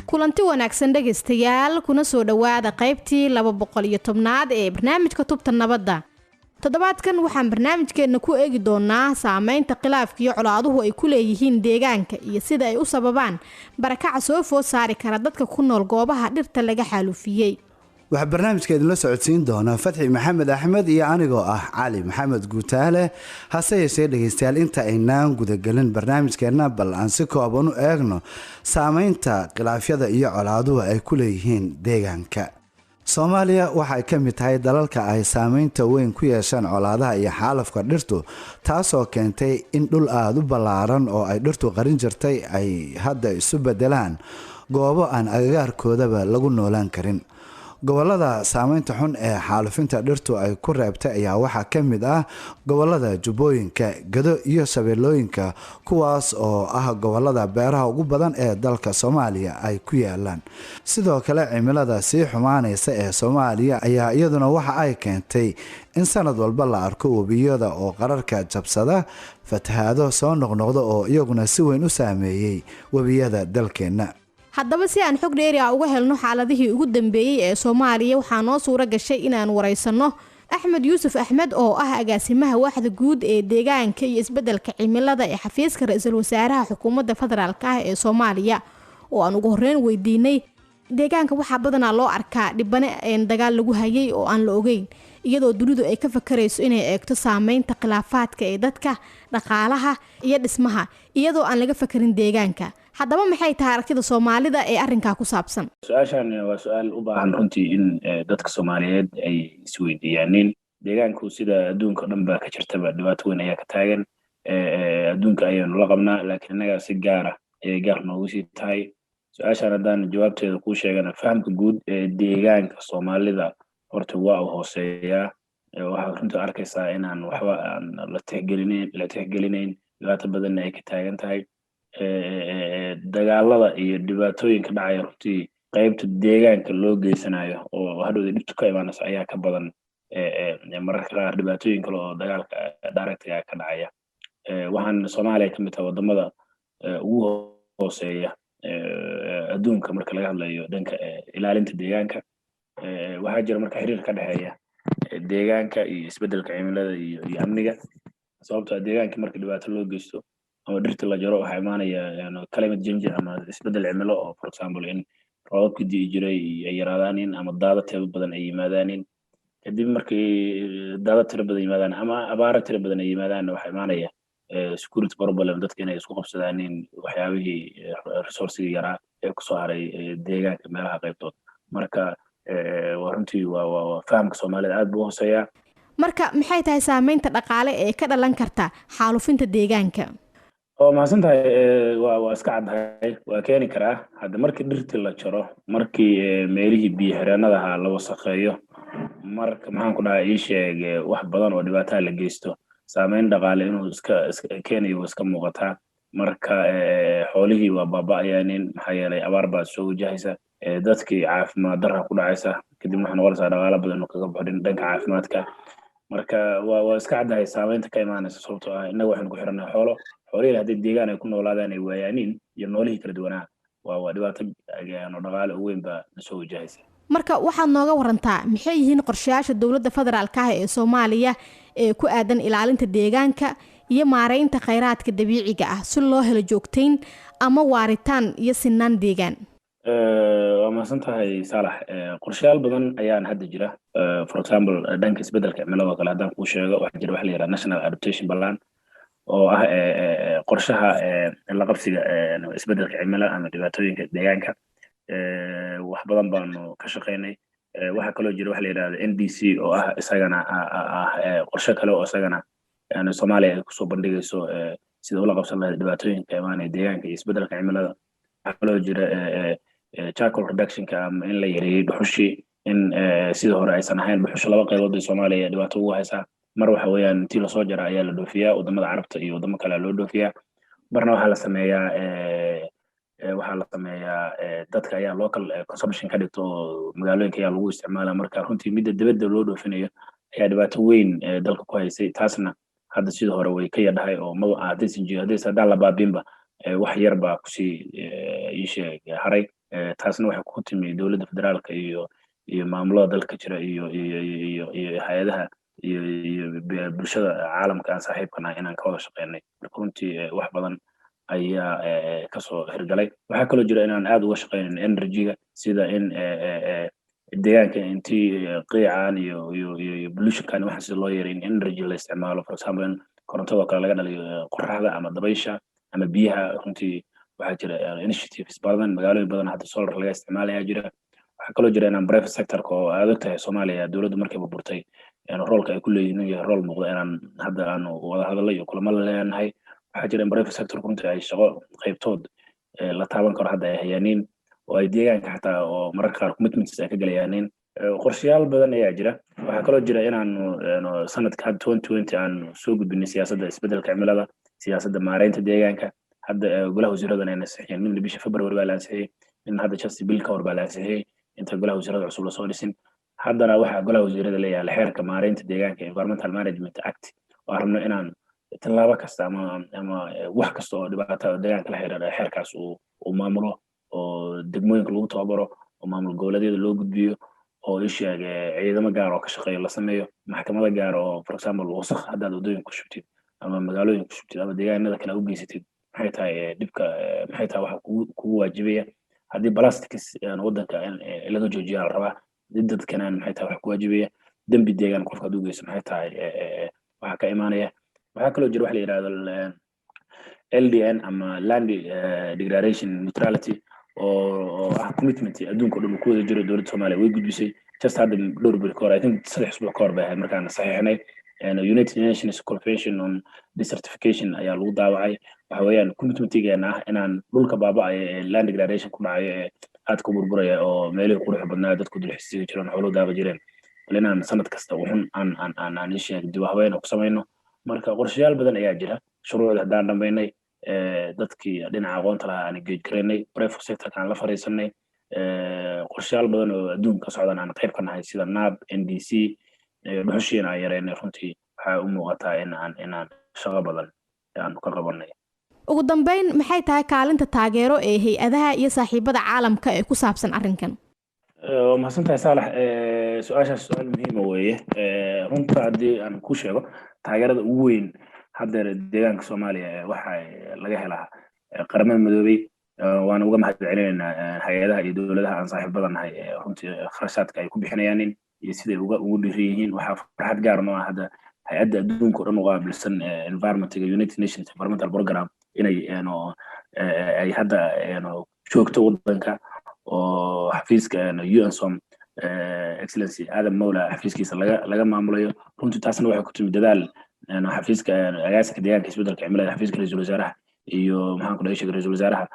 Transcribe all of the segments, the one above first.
Kulanti wanaagsan, dhegaystayaal, kuna soo dhowaada qaybtii 210aad ee barnaamijka Tubta Nabadda. Toddobaadkan waxaan barnaamijkeenna ku eegi doonaa saameynta khilaafkiiyo colaaduhu ay ku leeyihiin deegaanka iyo sida ay u sababaan barakaca soo food saari kara dadka ku nool goobaha dhirta laga xaalufiyey. Waxaa barnaamijka idinla socodsiin doona Fatxi Maxamed Axmed iyo anigoo ah Cali Maxamed Guutaale. Hase yeeshee, dhegaystayaal, inta aynaan gudagelin barnaamijkeenna, bal aan si kooban u eegno saameynta khilaafyada iyo colaaduhu ay ku leeyihiin deegaanka. Soomaaliya waxay ka mid tahay dalalka ay saameynta weyn ku yeeshaan colaadaha iyo xaalafka dhirtu, taasoo keentay in dhul aada u ballaaran oo ay dhirtu qarin jirtay ay hadda isu bedelaan goobo aan agagaarkoodaba lagu noolaan karin. Gobolada saameynta xun ee xaalufinta dhirtu ay ku reebtay ayaa waxaa ka mid ah gobolada Jubbooyinka, Gado iyo Shabeellooyinka, kuwaas oo ah gobolada beeraha ugu badan ee dalka Soomaaliya ay ku yaalaan. Sidoo kale, cimilada sii xumaanaysa ee Soomaaliya ayaa iyaduna waxa ay keentay in sanad walba la arko webiyada oo qararka jabsada, fatahaado soo noqnoqda oo iyaguna si weyn u saameeyey webiyada dalkeenna. Haddaba, si aan xog dheeri ah uga helno xaaladihii ugu dambeeyey ee Soomaaliya, waxaa noo suuro gashay inaan wareysanno Axmed Yuusuf Axmed oo ah agaasimaha waaxda guud ee deegaanka iyo isbeddelka cimilada ee xafiiska ra-iisul wasaaraha xukuumadda federaalka ah ee Soomaaliya, oo aan ugu horreyn weydiinay: deegaanka waxaa badanaa loo arkaa dhibane een dagaal lagu hayay oo aan la ogeyn, iyadoo dunidu ay ka fakarayso inay eegto saameynta khilaafaadka ee dadka, dhaqaalaha iyo dhismaha, iyadoo aan laga fakarin deegaanka. Haddaba, maxay tahay aragtida Soomaalida ee arrinkaa ku saabsan? Su-aashan waa su-aal u baahan runtii in dadka Soomaaliyeed ay isweydiiyaanin. Deegaanku, sida adduunka o dhan ba ka jirtaba, dhibaato weyn ayaa ka taagan. Adduunka ayaanu la qabnaa, laakiin innaga si gaara ayay gaar noogu sii tahay. Su-aashan haddaan jawaabteeda kuu sheegana, fahamka guud ee deegaanka Soomaalida horta waa uu hooseeyaa. Waxaad runtii arkaysaa inaan waxba aan la tixgelinayn, dhibaato badanna ay ka taagan tahay. Dagaalada iyo dhibaatooyinka dhacaya, runtii qaybta deegaanka loo geysanayo oo hadhowda dhibtu ka imaanaysa ayaa ka badan mararka qaar dhibaatooyin kale oo dagaalka directga ka dhacaya. Waxaan Soomaaliya ka mid tahay wadamada ugu hooseeya adduunka marka laga hadlayo dhanka ilaalinta deegaanka. Waxaa jira marka xiriir ka dhexeeya deegaanka iyo isbeddelka cimilada iyo amniga, sababtoo deegaanka marka dhibaato loo geysto ama dhirta la jaro, waxaa imaanaya climate change ama isbeddel cimilo oo, for example, in roobabkii di'i jiray ay yaraadaanin ama daadad tiro badan ay yimaadaanin. Kadib markii daadad tiro badan yimaadaan ama abaaro tiro badan ay yimaadaanna, waxaa imaanaya security problem, dadka inay isku qabsadaanin waxyaabihii resourcegii yaraa ee kusoo haray deegaanka meelaha qaybtood. Marka waa runtii waa fahamka Soomaalida aad buu u hooseeyaa. Marka, maxay tahay saameynta dhaqaale ee ka dhalan karta xaalufinta deegaanka? Waa mahadsan tahay. Waa iska caddahay, waa keeni karaa. Hadda markii dhirtii la jaro, markii meelihii biyo xireenada ahaa la wasaqeeyo, marka, maxaan ku dhahay, ii sheeg, wax badan oo dhibaataa la geysto, saameyn dhaqaale inuu iska keenayo waa iska muuqataa. Marka xoolihii waa baaba'ayaanin, maxaa yeelay abaar baa soo wajahaysa. Dadkii caafimaad darra ku dhacaysa, kadib waxay noqonaysaa dhaqaalo badan inuu kaga baxo dhanka caafimaadka. Marka waa iska caddahay saameynta ka imaanaysa, sababtoo ah innaga waxaynu ku xirannahay xoolo. Xoolihii hadday deegaan ay ku noolaadaan ay waayaaniin iyo noolihii kala duwanaa, waa dhibaato dhaqaale oo weyn baa nasoo wajahaysa. Marka waxaad nooga warantaa, maxay yihiin qorshayaasha dowladda federaalka ah ee Soomaaliya ee ku aadan ilaalinta deegaanka iyo maareynta kheyraadka dabiiciga ah si loo helo joogteyn ama waaritaan iyo sinaan deegaan? Waa mahadsan tahay, Saalax. Qorshayaal badan ayaan hadda jira. For example, dhanka isbeddelka cimilada oo kale haddaan kuu sheego, waxaa jira waxa la yidhaha National Adaptation Plan oo ah qorshaha la qabsiga isbeddelka cimilada ama dhibaatooyinka deegaanka. Wax badan baanu ka shaqeynay. Waxaa kaloo jira waxa la yidhahda NDC oo ah isagana ah qorshe kale oo isagana Soomaaliya ay kusoo bandhigayso sida ula qabsan lahayd dhibaatooyinka imaanaya deegaanka iyo isbeddelka cimilada. Waxaa kaloo jira charcoal reductionka ama in la yareeyey dhuxushii, in sidii hore aysan ahayn. Dhuxusha laba qaybood bay Soomaaliya dhibaato ugu haysaa. Mar waxa weeyaan intii lasoo jara ayaa la dhoofiyaa, wadamada Carabta iyo wadamo kale loo dhoofiyaa. Marna waxaa la sameeyaa dadka ayaa local consumption ka dhigto oo magaalooyinka ayaa lagu isticmaalaa. Marka runtii midda dibadda loo dhoofinayo ayaa dhibaato weyn dalka ku haysay. Taasna hadda sidii hore way ka yadhahay oo maba haddaysan jiro, haddaysan haddaan la baabinba, wax yar baa kusii ii sheeg haray. Taasna waxay ku timi dowladda federaalka iyo maamulada dalka jira iyo hay-adaha iyo bulshada caalamka aan saaxiibka nahay inaan ka wada shaqeynay. Marka runtii wax badan ayaa kasoo hirgalay. Waxaa kaloo jira inaan aad uga shaqeynin energy-ga, sida in deegaanka intii qiican iyo pollution-kan waxaan sida loo yaray in energy la isticmaalo, for example in korontadoo kale laga dhaliyo qoraxda ama dabaysha ama biyaha. Runtii waxaa jira initiatives badan, magaalooyin badan hadda solar laga isticmaalaya jira. Waxaa kaloo jira inaan private sector-ka, oo aad og tahay Soomaaliya dowladdu markay burburtay roolka ay ku leeyihiin inuu yahay rool muuqda, inaan hadda aanu wada hadallo iyo kulamo la leenahay. Waxaa jira in private sector runtii ay shaqo qaybtood la taaban karo hadda ay hayaaniin, oo ay deegaanka xataa oo mararka qaar commitments ay ka galayaaniin. Qorshayaal badan ayaa jira. Waxaa kaloo jira inaanu sanadka hadda 2020 aanu soo gudbinay siyaasadda isbeddelka cimilada, siyaasadda maareynta deegaanka. Hadda golaha wasiiradan ay ansixiyeen, midna bisha February baa la ansixiyey, midna hadda just bil ka hor baa la ansixiyey inta golaha wasiirada cusub lasoo dhisin. Haddana waxaa golaha wasiirada leeyahay xeerka maareynta deegaanka, Environmental Management Act, oo aan rabno inaan tallaabo kasta ama wax kasta oo dhibaata deegaanka la xiriira xeerkaas uu maamulo, oo degmooyinka lagu tababaro, oo maamul goboleedyada loo gudbiyo, oo isheeg ciidamo gaar oo ka shaqeeya la sameeyo, maxkamado gaar oo, for example, wasakh haddaad waddooyin ku shubtid ama magaalooyin ku shubtid ama deegaanada kale u geysatid, maxay tahay dhibka, maxay tahay waxa kugu waajibaya. Haddii plastics waddanka in laga joojiya la rabaa, dadkana maxay tahay wax ku waajibaya, dembi deegaan qofka hadduu geysto maxay tahay waxa ka imaanaya. Waxaa kaloo jira wax la yidhahdo LDN ama Land Degradation Neutrality, oo ah commitment adduunka o dhan uu ku wada jiro. Dowladda Soomaaliya way gudbisay just hadda dhowr bil ka hor, I think 3 usbuuc ka hor bay ahayd markaan saxiixnay. United Nations Convention on Desertification ayaa lagu daawacay. Waxa weeyaan commitment-igeena ah inaan dhulka baaba'aya ee land degradation ku dhacayo ee aadka u burburaya, oo meelihii quruxda badnaa dadku dulxisiigi jireen, xooluhu daaqi jireen, bal inaan sanad kasta wuxun aan isheeg dib u habeyn ku samayno. Marka qorshayaal badan ayaa jira. Shuruucda haddaan dhammaynay, dadkii dhinaca aqoonta lahaa aan engage garaynay, private sector-ka aan la fariisanay, qorshayaal badan oo adduunka ka socdan aan qayb ka nahay, sida NAP, NDC, dhuxushiina aan yareynay, runtii waxaa u muuqataa in aan inaan shaqo badan aanu ka qabanay. Ugu dambeyn, maxay tahay kaalinta taageero ee hay-adaha iyo saaxiibada caalamka ee ku saabsan arrinkan? Waa mahadsantahay, Saalax. Su-aashaas su-aal muhiima weeye. Runta haddii aan ku sheego, taageerada ugu weyn haddeer deegaanka Soomaaliya waxa laga helaa Qaramada Midoobey. Waana uga mahad celinaynaa hay-adaha iyo dowladaha aan saaxiibada nahay runtii kharashaadka ay ku bixinayaan iyo siday uga ugu dhiran yihiin. Waxaa farxad gaar noo ah hadda hay-adda adduunka o dhan u qaabilsan environment-ga, United Nations Environmental Program, inay ay hadda joogto waddanka, oo xafiiska UNSOM, Excellency Adam Mowla, xafiiskiisa laga maamulayo. Runtii taasna waxay ku timi dadaal xafiiska agaasinka deegaanka isbeddelka cimilada, xafiiska ra-iisul wasaaraha iyo, maxaan ku dhahay, sheegay ra-iisul wasaaraha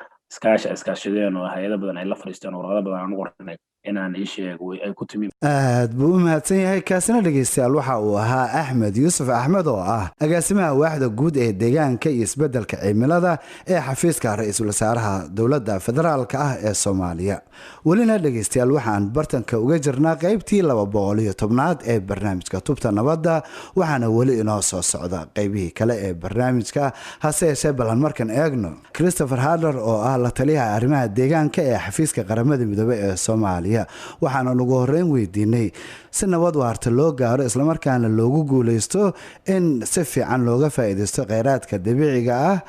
iskaashadeen, oo hay-ado badan ay la fadhiisteen, oo warqado badan aan u qornay inaan ii sheego ay ku timi. Aad buu u mahadsan yahay kaasina. Dhegaystayaal, waxa uu ahaa Axmed Yuusuf Axmed, oo ah agaasimaha waaxda guud ee deegaanka iyo isbeddelka cimilada ee xafiiska ra-iisul wasaaraha dowladda federaalka ah ee Soomaaliya. Welina, dhegaystayaal, waxaan bartanka uga jirnaa qaybtii 210aad ee barnaamijka Tubta Nabadda, waxaana weli inoo soo socda qaybihii kale ee barnaamijka. Hase yeeshee ballan markan eegno Christopher Hadler, oo ah la taliyaha arrimaha deegaanka ee xafiiska Qaramada Midoobey ee Soomaaliya. Waxaana ugu horeyn weydiinay si nabad waarta loo gaaro islamarkaana loogu guuleysto in si fiican looga faa'iidaysto kheyraadka dabiiciga ah,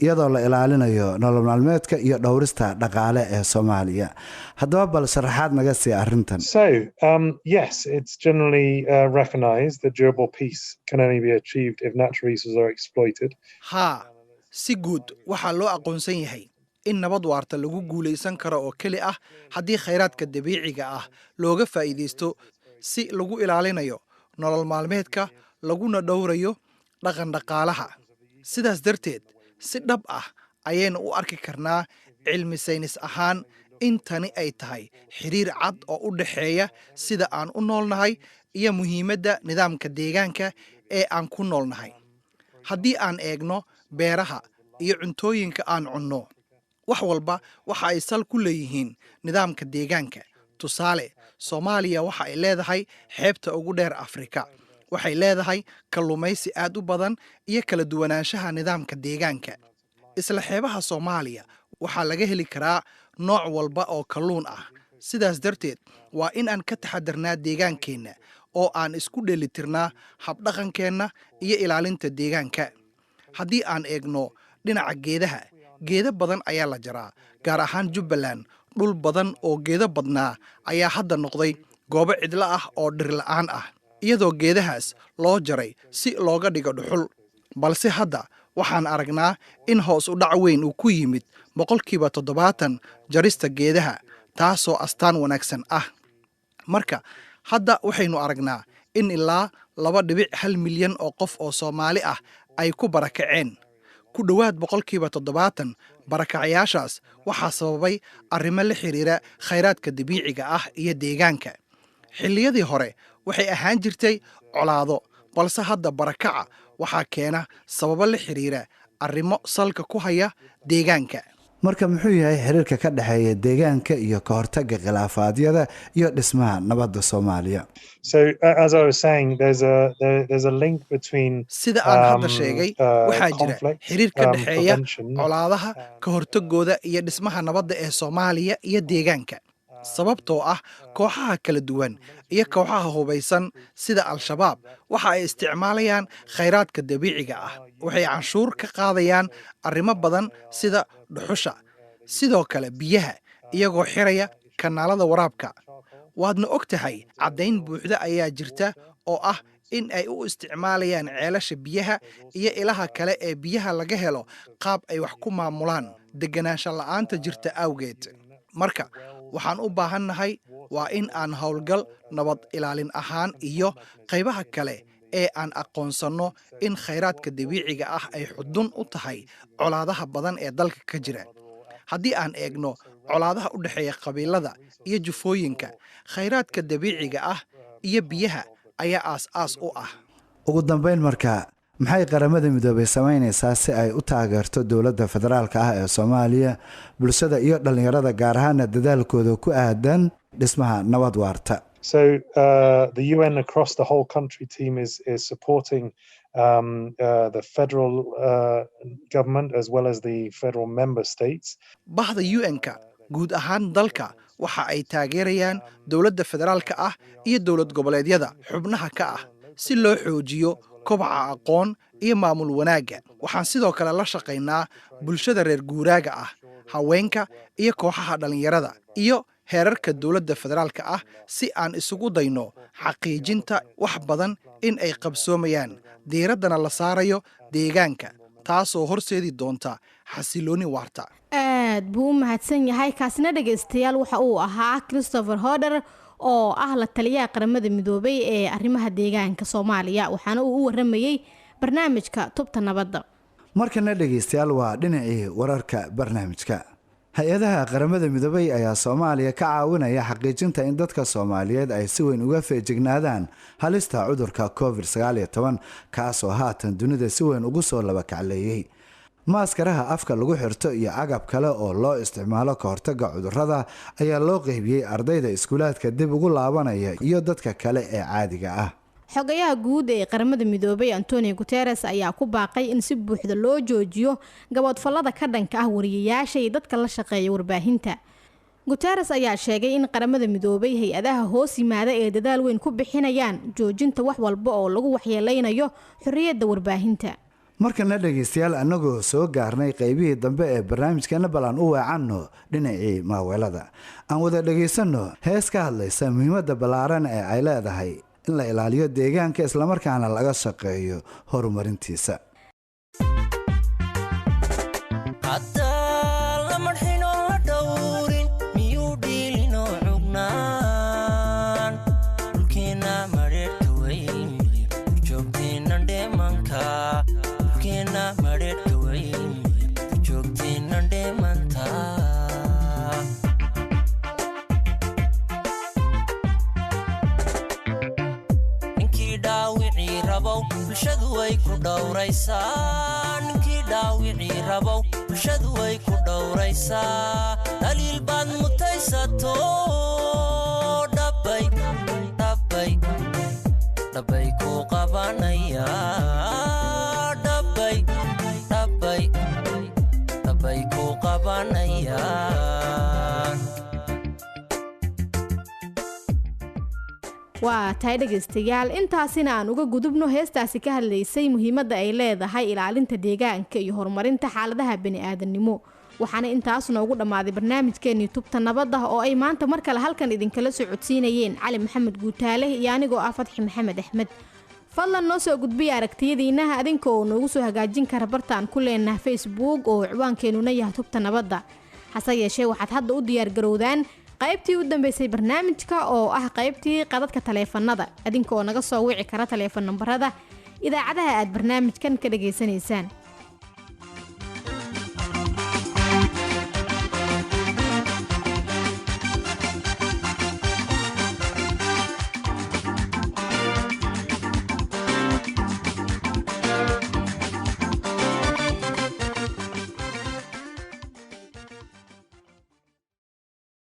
iyadoo la ilaalinayo nolol maalmeedka iyo dhowrista dhaqaale ee Soomaaliya. Haddaba bal sharaxaad naga sii arrintan. So, yes, it's generally recognized that durable peace can only be achieved if natural resources are exploited. Haa, si guud waxaa loo aqoonsan yahay in nabad waarta lagu guulaysan karo oo keli ah haddii khayraadka dabiiciga ah looga faa'iidaysto si lagu ilaalinayo nolol maalmeedka, laguna dhowrayo dhaqan dhaqaalaha. Sidaas darteed, si dhab ah ayaynu u arki karnaa cilmi saynis ahaan in tani ay tahay xiriir cad oo u dhexeeya sida aan u noolnahay iyo muhiimadda nidaamka deegaanka ee aan ku noolnahay. Haddii aan eegno beeraha iyo cuntooyinka aan cunno, wax walba waxa ay sal ku leeyihiin nidaamka deegaanka. Tusaale, Soomaaliya waxa ay leedahay xeebta ugu dheer Afrika, waxay leedahay kalluumaysi aad u badan iyo kala duwanaanshaha nidaamka deegaanka. Isla xeebaha Soomaaliya waxaa laga heli karaa nooc walba oo kalluun ah. Sidaas darteed waa in aan ka taxadarnaa deegaankeenna oo aan isku dheelitirnaa habdhaqankeenna iyo ilaalinta deegaanka. Haddii aan eegno dhinaca geedaha, geedo badan ayaa la jaraa, gaar ahaan Jubbaland. Dhul badan oo geedo badnaa ayaa hadda noqday goobo cidlo ah oo dhir la'aan ah, iyadoo geedahaas loo jaray si looga dhigo dhuxul. Balse hadda waxaan aragnaa in hoos u dhac weyn uu ku yimid 70% jarista geedaha, taasoo astaan wanaagsan ah. Marka hadda waxaynu aragnaa in ilaa 2.1 milyan oo qof oo Soomaali ah ay ku barakaceen. Ku dhowaad 70% barakacayaashaas waxaa sababay arrimo la xiriira khayraadka dabiiciga ah iyo deegaanka. Xilliyadii hore waxay ahaan jirtay colaado, balse hadda barakaca waxaa keena sababo la xiriira arrimo salka ku haya deegaanka. Marka muxuu yahay xiriirka ka dhexeeya deegaanka iyo ka hortagga khilaafaadyada iyo dhismaha nabadda Soomaaliya? So, as I was saying, there's a link between Sida aan hadda sheegay, waxaa jira xiriir ka dhexeeya colaadaha, ka hortagooda iyo dhismaha nabadda ee Soomaaliya iyo deegaanka, sababtoo ah kooxaha kala duwan iyo kooxaha hubaysan sida Al-Shabaab waxa ay isticmaalayaan khayraadka dabiiciga ah. Waxay canshuur ka qaadayaan arrimo badan sida dhuxusha, sidoo kale biyaha, iyagoo xiraya kanaalada waraabka. Waadna og tahay, caddayn buuxda ayaa jirta oo ah in ay u isticmaalayaan ceelasha biyaha iyo ilaha kale ee biyaha laga helo qaab ay wax ku maamulaan deganaansho la'aanta jirta awgeed. Marka waxaan u baahannahay waa in aan howlgal nabad ilaalin ahaan iyo qaybaha kale ee aan aqoonsanno in khayraadka dabiiciga ah ay xudun u tahay colaadaha badan ee dalka ka jira. Haddii aan eegno colaadaha u dhexeeya qabiilada iyo jufooyinka, khayraadka dabiiciga ah iyo biyaha ayaa aas-aas u ah. Ugu dambeyn marka, maxay Qaramada Midoobay samaynaysaa si ay u taageerto dowladda federaalka ah ee Soomaaliya, bulshada iyo dhallinyarada, gaar ahaana dadaalkooda ku aadan dhismaha nabad waarta? So the UN across the whole country team is supporting the federal government as well as the federal member states. Bahda UN-ka guud ahaan dalka waxa ay taageerayaan dowladda federaalka ah iyo dowlad goboleedyada xubnaha ka ah si loo xoojiyo kobaca aqoon iyo maamul wanaagga. Waxaan sidoo kale la shaqaynaa bulshada reer guuraaga ah, haweenka iyo kooxaha dhallinyarada iyo heerarka dowladda federaalka ah si aan isugu dayno xaqiijinta wax badan in ay qabsoomayaan, diiraddana la saarayo deegaanka, taasoo horseedi doonta xasilooni waarta. Aad buu u mahadsan yahay kaasina, dhegaystayaal, waxa uu ahaa Christopher Hoder oo ah la taliyaha Qaramada Midoobay ee arrimaha deegaanka Soomaaliya, waxaana uu u waramayey barnaamijka Tubta Nabadda. Markana dhegaystayaal, waa dhinacii wararka barnaamijka. Hay-adaha Qaramada Midoobay ayaa Soomaaliya ka caawinaya xaqiijinta in dadka Soomaaliyeed ay si weyn uga feejignaadaan halista cudurka COVID 19, kaasoo haatan dunida si weyn ugu soo labakacleeyey. Maaskaraha afka lagu xirto iyo agab kale oo loo isticmaalo ka hortaga cudurrada ayaa loo qeybiyey ardayda iskuulaadka dib ugu laabanaya iyo dadka kale ee caadiga ah. Xogayaha guud ee Qaramada Midoobay Antonio Guteres ayaa ku baaqay in si buuxda loo joojiyo gaboodfallada ka dhanka ah wariyayaasha iyo dadka la shaqeeya warbaahinta. Guteres ayaa sheegay in Qaramada Midoobay hay-adaha hoos yimaada ee dadaal weyn ku bixinayaan joojinta wax walba oo lagu waxyeeleynayo xorriyadda warbaahinta. Markana dhegaystayaal, annagoo soo gaarnay qaybihii dambe ee barnaamijkeena, bal aan u weecanno dhinacii maaweelada. Aan wada dhegaysanno hees ka hadlaysa muhiimadda ballaaran ee ay leedahay in la ilaaliyo deegaanka, islamarkaana laga shaqeeyo horumarintiisa. Haddaa la marxinoo la dhowrin, miyuu dhiilinoo cugnaan? Dhulkeenna madheedhka weyn, joogteenna dheemanka. Dhulkeenna madheedhka weyn, joogteenna dheemanta. Ninkii dhaawicii rabow, bulshadu way ku dhowraysaa. Ninkii dhaawicii rabow, bulshadu way ku dhowraysaa. Dhaliil baad mutaysato, dhabbay dhabbay dhabbay ku qabanaya. Dhabbay dhabbay dhabbay ku qabanayaan. Waa tahay dhegaystayaal, intaasina aan uga gudubno heestaasi ka hadlaysay muhiimadda ay leedahay ilaalinta deegaanka iyo horumarinta xaaladaha bani-aadamnimo. Waxaana intaas noogu dhammaaday barnaamijkeenii Tubta Nabadda, oo ay maanta mar kale halkan idinkala socodsiinayeen Cali Maxamed Guutaale iyo anigoo ah Fatxi Maxamed Axmed. Fadlan noo soo gudbiya aragtiyadiina adinka oo noogu soo hagaajin kara bartaan ku leenaha Facebook oo ciwaankeenuna yahay Tubta Nabadda. Hase yeeshee, waxaad hadda u diyaargarowdaan qaybtii u dambeysay barnaamijka, oo ah qaybtii qadadka taleefanada, adinka oo naga soo wici kara taleefan nambarada idaacadaha aad barnaamijkan ka dhageysanaysaan.